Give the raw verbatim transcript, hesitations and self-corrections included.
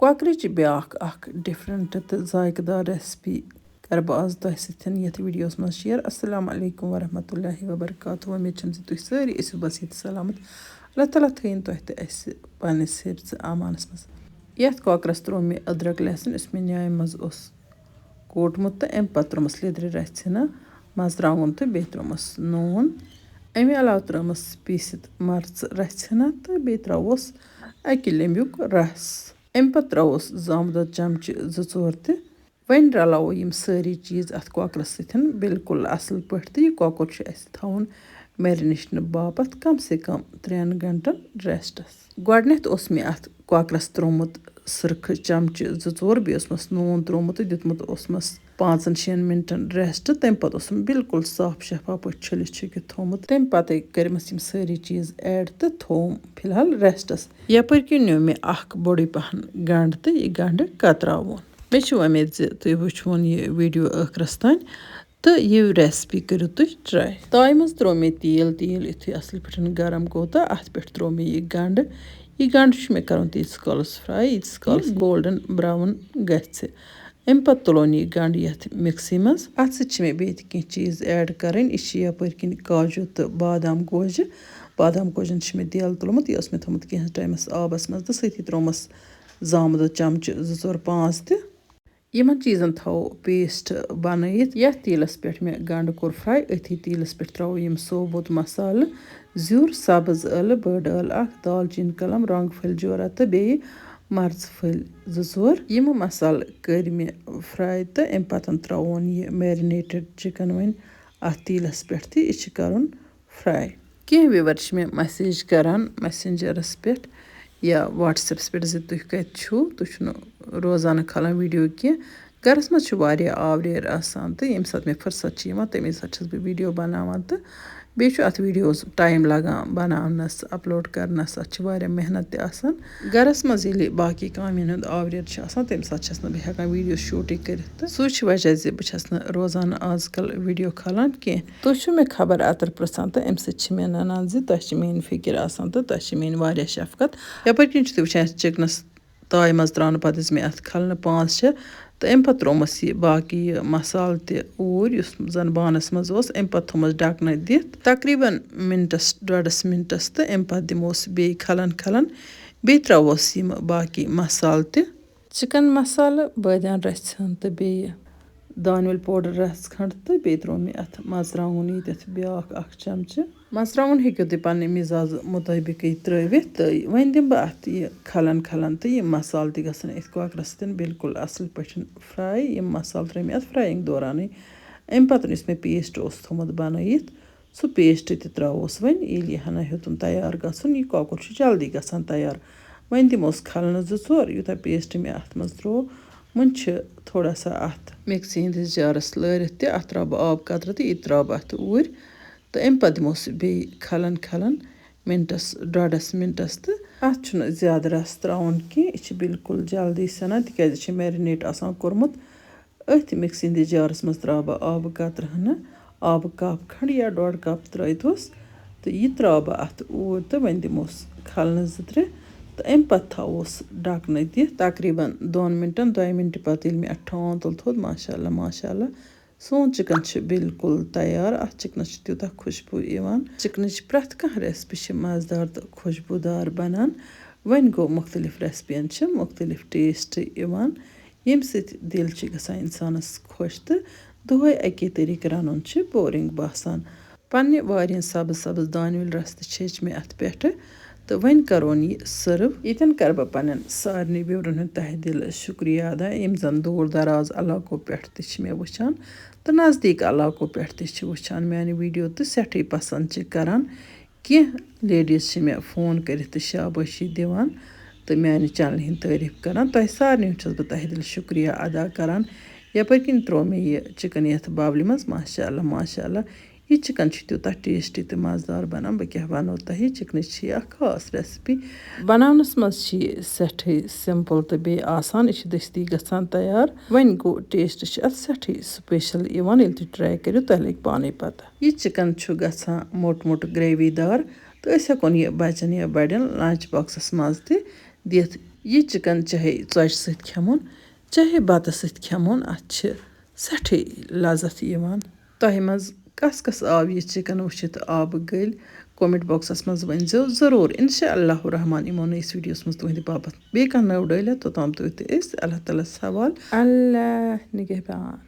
کۄکرٕچ بیٛاکھ اَکھ ڈِفرَنٛٹ تہٕ ذائقہٕ دار ریسپی کَرٕ بہٕ آز تۄہہِ سۭتۍ یَتھ ویٖڈیوَس منٛز شِیَر۔ السلام علیکم ورحمتہ اللہ وبرکاتہ۔ وۄمید چھَم زِ تُہۍ سٲری ٲسِو بصحت سلامت۔ اللہ تعالیٰ تھٲیِن تۄہہِ تہٕ اَسہِ پنٛنِس حِفظِ امانَس منٛز۔ یَتھ کۄکرَس ترٛوو مےٚ أدرَک لہسُن، یُس مےٚ نیامہِ منٛز اوس کوٹمُت، تہٕ اَمہِ پَتہٕ ترٛوومَس لیٚدرِ رَژھِ ہنا مَرژٕوانٛگُن تہٕ بیٚیہِ ترٛوومَس نوٗن۔ اَمہِ علاوٕ ترٛٲومَس پیٖسِتھ مَرژٕ رَژھِ ہنا تہٕ بیٚیہِ ترٛاووس اَکہِ لیٚمبیُک رَس۔ اَمہِ پَتہٕ ترٛاووس زامہٕ دۄد چَمچہٕ زٕ ژور تہِ۔ وۄنۍ رَلاوو یِم سٲری چیٖز اَتھ کۄکرَس سۭتۍ بِلکُل اَصٕل پٲٹھۍ، تہٕ یہِ کۄکُر چھُ اَسہِ تھاوُن میرِنیشنہٕ باپَتھ کم سے کم ترٛٮ۪ن گھنٹَن ریسٹَس۔ گۄڈٕنٮ۪تھ اوس مےٚ اَتھ کۄکرَس ترٛوومُت سٕرکہٕ چَمچہٕ زٕ ژور، بیٚیہِ اوسمَس نوٗن ترٛوومُت تہٕ دیُتمُت اوسمَس پانٛژَن شٮ۪ن مِنٹَن ریسٹ۔ تَمہِ پَتہٕ اوسُم بِلکُل صاف شفاف پٲٹھۍ چھٔلِتھ چھُکِتھ تھوٚومُت۔ تَمہِ پَتَے کٔرمَس یِم سٲری چیٖز ایڈ تہٕ تھوٚوُم فی الحال ریسٹَس۔ یَپٲرۍ کِنۍ نیوٗ مےٚ اَکھ بوٚڑُے پَہَن گَنٛڈ تہٕ یہِ گَنٛڈٕ کتراوُن۔ مےٚ چھِ وۄمید زِ تُہۍ وٕچھوُن یہِ ویٖڈیو ٲخرَس تام تہٕ یہِ ریسپی کٔرِو تُہۍ ٹراے۔ تایہِ منٛز ترٛوو مےٚ تیٖل، تیٖل یُتھُے اَصٕل پٲٹھۍ گرم گوٚو تہٕ اَتھ پٮ۪ٹھ ترٛوو مےٚ یہِ گَنٛڈٕ۔ یہِ گَنٛڈٕ چھُ مےٚ کَرُن تیٖتِس کالَس فراے، ییٖتِس کالَس گولڈن براوُن گژھِ۔ اَمہِ پَتہٕ تُلون یہِ گَنٛڈٕ یَتھ مِکسی منٛز۔ اَتھ سۭتۍ چھِ مےٚ بیٚیہِ تہِ کینٛہہ چیٖز ایڈ کَرٕنۍ۔ یہِ چھِ یَپٲرۍ کِنۍ کاجوٗ تہٕ بادام گوجہِ۔ بادام گوجَن چھِ مےٚ دیل تُلمُت، یہِ اوس مےٚ تھوٚمُت کینٛہَس ٹایمَس آبَس منٛز تہٕ سۭتی ترٛوومَس زامہٕ دۄد چَمچہٕ زٕ ژور پانٛژھ تہِ۔ یِمَن چیٖزَن تھاوو پیسٹ بَنٲیِتھ۔ یَتھ تیٖلَس پٮ۪ٹھ مےٚ گَنٛڈٕ کوٚر فراے، أتھی تیٖلَس پٮ۪ٹھ ترٛاوو یِم ثوبوٗت مصالہٕ: زیُر، سبٕز ٲلہٕ، بٔڑ ٲلہٕ اَکھ، دالچیٖن کلم، رۄنٛگ پھٔلۍ جورہ تہٕ بیٚیہِ مَرژٕ پھٔلۍ زٕ ژور۔ یِم مصالہٕ کٔرۍ مےٚ فراے تہٕ اَمہِ پَتہٕ ترٛاوون یہِ میرِنیٹڈ چِکن وۄنۍ اَتھ تیٖلَس پٮ۪ٹھ تہٕ یہِ چھِ کَرُن فراے۔ کینٛہہ ویور چھِ مےٚ مسیج کران میسنجرس پٮ۪ٹھ یا وٹسیپس پٮ۪ٹھ زِ تُہۍ کتہِ چھِو، تُہۍ چھِو نہٕ روزانہٕ کھالان ویڈیو کینٛہہ۔ گرس منٛز چھِ واریاہ آوریر آسان تہٕ ییٚمہِ ساتہٕ مےٚ فرصت چھِ یِوان، تَمے ساتہٕ چھَس بہٕ ویڈیو بناوان تہٕ بیٚیہِ چھُ اَتھ ویڈیوس ٹایم لگان بناونس، اپلوڈ کرنس، اَتھ چھِ واریاہ محنت تہِ آسان۔ گرس منٛز ییٚلہِ باقٕے کامٮ۪ن ہُنٛد آوریر چھُ آسان، تَمہِ ساتہٕ چھَس نہٕ بہٕ ہٮ۪کان ویڈیو شوٗٹٕے کٔرِتھ تہٕ سُے چھُ وجہ زِ بہٕ چھَس نہٕ روزانہٕ آز کل ویڈیو کھالان کینٛہہ۔ تُہۍ چھِو مےٚ خبر اَتر پرٛژھان تہٕ اَمہِ سۭتۍ چھِ مےٚ نَنان زِ تۄہہِ چھِ میٛٲنۍ فِکِر آسان تہٕ تۄہہِ چھِ میٛٲنۍ واریاہ شفقت۔ یَپٲرۍ کِنۍ چھِو تُہۍ وٕچھان یَتھ چِکنَس تایہِ منٛز ترٛاونہٕ پَتہٕ دِژ مےٚ اَتھ کھَلنہٕ پانٛژھ شےٚ تہٕ اَمہِ پَتہٕ ترٛوومَس یہِ باقٕے یہِ مصالہٕ تہِ اوٗرۍ، یُس زَن بانَس منٛز اوس۔ اَمہِ پَتہٕ تھوٚومَس ڈَکنہٕ دِتھ تقریٖباً مِنٹَس، ڈۄڈَس مِنٹَس، تہٕ اَمہِ پَتہٕ دِموس بیٚیہِ کھَلَن کھَلَن۔ بیٚیہِ ترٛاووس یِم باقٕے مصالہٕ تہِ۔ چِکن مصالہٕ، بٲدیان رَژھِ ہن تہٕ بیٚیہِ دانہِ وَل پوڈر رَژھ کھنٛڈ تہٕ بیٚیہِ ترٛوو مےٚ اَتھ مَرژٕوانٛگُن ییٚتٮ۪تھ بیٛاکھ اَکھ چمچہٕ۔ مَرژٕوانٛگُن ہیٚکِو تُہۍ پننہِ مِزازٕ مُطٲبِقٕے ترٛٲوِتھ تہٕ وۄنۍ دِمہٕ بہٕ اَتھ یہِ کھلن کھلن تہٕ یِم مصالہٕ تہِ گژھن أتھۍ کۄکرَس سۭتۍ بالکل اَصٕل پٲٹھۍ fry۔ یِم مصالہٕ ترٛٲے مےٚ اَتھ frying دورانٕے۔ اَمہِ پَتہٕ یُس مےٚ paste اوس تھوٚومُت بَنٲیِتھ، سُہ paste تہِ ترٛاووس وۄنۍ۔ ییٚلہِ یہِ ہنا ہیوٚتُن تیار گژھُن، یہِ کۄکُر چھُ جلدی گژھان تیار۔ وۄنۍ دِموس کھلنہٕ زٕ ژور، یوٗتاہ paste مےٚ اَتھ منٛز ترٛوو۔ وۄنۍ چھِ تھوڑا سا اَتھ مِکسی ہِنٛدِس جارَس لٲرِتھ تہِ، اَتھ ترٛاوٕ بہٕ آب قطرٕ تہٕ یہِ ترٛاوٕ بہٕ اَتھ اوٗرۍ۔ تہٕ اَمہِ پَتہٕ دِموس یہِ بیٚیہِ کھلَن کھلَن مِنٹَس، ڈۄڈَس مِنٹَس۔ تہٕ اَتھ چھُنہٕ زیادٕ رَس ترٛاوُن کینٛہہ، یہِ چھِ بالکل جلدی سَنان، تِکیٛازِ یہِ چھِ marinate آسان کوٚرمُت۔ أتھۍ مِکسی ہِنٛدِس جارَس منٛز ترٛاوٕ بہٕ آبہٕ قطرٕ ہنا، آبہٕ کپ کھنٛڈ یا ڈۄڈ کپ ترٛٲوِتھ اوس، تہٕ یہِ ترٛاوٕ بہٕ اَتھ اوٗرۍ تہٕ وۄنۍ دِموس کھلنہٕ زٕ ترٛےٚ، تہٕ اَمہِ پَتہٕ تھاووس ڈَکنہٕ دِتھ تقریٖباً دۄن مِنٹَن۔ دۄیہِ مِنٹہِ پَتہٕ ییٚلہِ مےٚ اَتھ ٹھانٛو تُل تھوٚد، ماشاء اللہ، ماشاء اللہ، سون چِکَن چھُ بالکل تیار۔ اَتھ چِکنَس چھُ تیوٗتاہ خوشبوٗ یِوان۔ چِکنٕچ پرٛٮ۪تھ کانٛہہ recipe چھِ مَزٕدار تہٕ خوشبوٗدار بَنان۔ وۄنۍ گوٚو، مُختٔلِف recipeیَن چھِ مُختٔلِف taste یِوان، ییٚمہِ سۭتۍ دِل چھِ گژھان اِنسانَس خۄش تہٕ دۄہَے اَکے طریٖقہٕ رَنُن چھِ boring باسان۔ پنٛنہِ وارِ ہِنٛدۍ سبٕز سبٕز دانہِ وَل رَس تہِ چھٔچ مےٚ اَتھ پٮ۪ٹھٕ، تہٕ وۄنۍ کَرون یہِ serve۔ ییٚتٮ۪ن کَرٕ بہٕ پنٛنٮ۪ن سارنٕے viewerن ہُنٛد تہہِ دِل شُکریہ ادا، یِم زَن دوٗر دراز علاقو پٮ۪ٹھ تہِ چھِ مےٚ وٕچھان تہٕ نزدیٖک علاقو پٮ۪ٹھ تہِ چھِ وٕچھان میٛانہِ ویٖڈیو تہٕ سٮ۪ٹھٕے پَسنٛد چھِ کَران۔ کینٛہہ ladies چھِ مےٚ phone کٔرِتھ تہٕ شابٲشی دِوان تہٕ میٛانہِ channelہِ ہِنٛدۍ تعٲریٖف کَران۔ تۄہہِ سارنٕے ہُنٛد چھَس بہٕ تہہِ دِل شُکریہ ادا کَران۔ یَپٲرۍ کِنۍ ترٛوو مےٚ یہِ چِکَن یَتھ بَولہِ منٛز، ماشاء اللہ، ماشاء اللہ۔ یہِ چِکَن چھُ تیوٗتاہ tasty تہٕ مَزٕدار بَنان، بہٕ کیٛاہ وَنو تۄہہِ، چِکنٕچ چھِ یہِ اَکھ خاص recipe۔ بَناونَس منٛز چھِ یہِ سٮ۪ٹھٕے simple تہٕ بیٚیہِ آسان، یہِ چھِ دٔستی گژھان تیار۔ وۄنۍ گوٚو، taste چھِ اَتھ سٮ۪ٹھٕے special یِوان، ییٚلہِ تُہۍ try کٔرِو، تۄہہِ لَگہِ پانَے پَتہ۔ یہِ چِکَن چھُ گژھان موٚٹ موٚٹ gravy دار تہٕ أسۍ ہٮ۪کون یہِ بَچَن یا بَڑٮ۪ن lunch boxس منٛز تہِ دِتھ۔ یہِ چِکَن چاہے ژۄچہِ سۭتۍ کھٮ۪مون، چاہے بَتَس سۭتۍ کھٮ۪مون، اَتھ چھِ سٮ۪ٹھٕے لذت یِوان۔ تۄہہِ منٛز کَس کَس آو یہِ چِکَن وٕچھِتھ آبہٕ گٔلۍ؟ کمنٹ باکسَس منٛز ؤنۍ زیو ضروٗر۔ انشاء اللہ الرحمن یِمو نٔیِس ویڈیوَس منٛز تُہنٛدِ باپتھ بیٚیہِ کانٛہہ نٔو ڈٲلِتھ، توٚتام تُہۍ تہِ أسۍ۔ اللہ تعالیٰ ہَس حوال۔ اللہ نگہبان۔